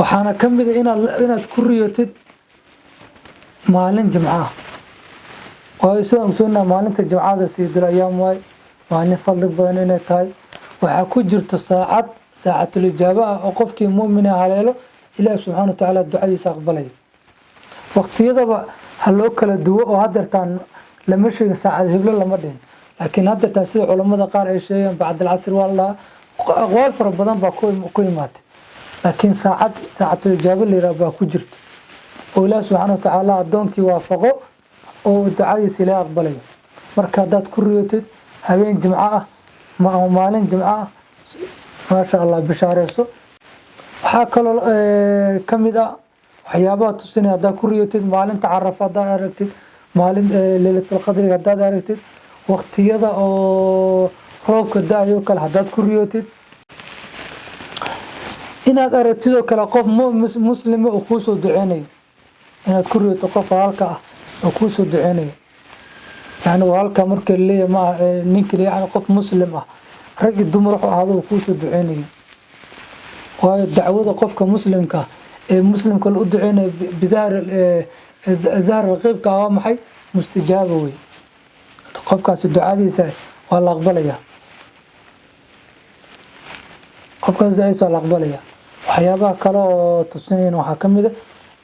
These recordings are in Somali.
Waxaana ka mid a inaad ku riyotid maalin jimco ah. Waayo, sidaan ogsoonnaha, maalinta jimcada sayidul ayaam waay, maalin fadli badan inay tahay. Waxaa ku jirto saacad saacatul ijaaba ah oo qofkii mu'mina haleelo, Ilaahi subxaana wa tacaala ducadiisa aqbalaya. Waqtiyadaba ha loo kala duwo oo hadeertaan lama sheegin saacad heblo, lama dhihin, laakiin hadeertaan sida culammada qaar ay sheegeen, bacdalcasr waa la dhahaa, aqwaal fara badan baa ku imaatay, laakiin saacad saacatul ijaaba la yiraah baa ku jirta oo Ilaahi subxaana wa tacaala addoonkii waafaqo oo ducadiisa Ilaahi aqbalayo. Marka haddaad ku riyotid habeen jimco ah ama maalin jimco ah, maasha Allah, bishaareyso. Waxaa kaloo ka mid ah waxyaabaha tusinaya haddaad ku riyotid maalinta Carafa, haddaad aragtid maalin Leylatulqadriga, haddaad aragtid waqtiyada oo roobka da-ayo kale, haddaad ku riyotid inaad aragtidoo kale qof muslima oo kuusoo duceynayo, inaad ku riyoto qof walaalka ah oo kuusoo duceynayo. Yani walaalka marka laleeyahay ma aha nin keliya, yani qof muslim ah, rag iyo dumar wuxuu ahaado uu kuusoo duceynayo. Waayo, dacwada qofka muslimka ah ee muslimka u duceynayo bidahri dahri qeybka ah waa maxay? Mustajaaba wey. Qofkaasi ducadiisa waa la aqbalaya, qofkaas ducadiisa waa la aqbalaya. Waxyaabaha kale oo tusinayna waxaa ka mid a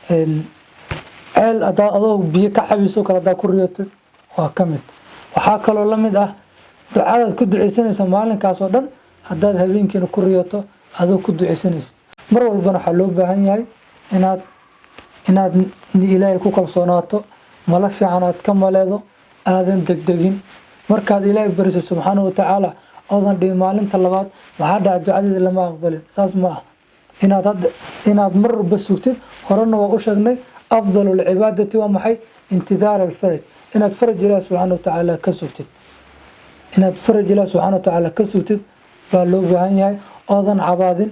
ceel haddaad adoo biyo ka cabayso kale haddaad ku riyotid, waa ka mid. Waxaa kaloo la mid ah ducadaad ku duceysanaysa maalinkaas oo dhan, haddaad habeenkiina ku riyoto adoo ku duceysanaysid. Mar walbana waxaa loo baahan yahay inaad Ilaahay ku kalsoonaato, mala fiican aad ka maleedo, aadan degdegin markaad Ilaahay bariso subxaana wa tacaala, oodan dhihin maalinta labaad maxaa dhaca, ducadeeda lama aqbalin. Saas ma ah. Inaad hadda inaad mar walba sugtid, horena waa u sheegnay, afdalu lcibaadati waa maxay? Intidaar alfaraj, inaad faraj Ilaah subxaana wa tacaala ka sugtid, inaad faraj Ilaah subxaana wa tacaala ka sugtid baa loo baahan yahay, oodan cabaadin.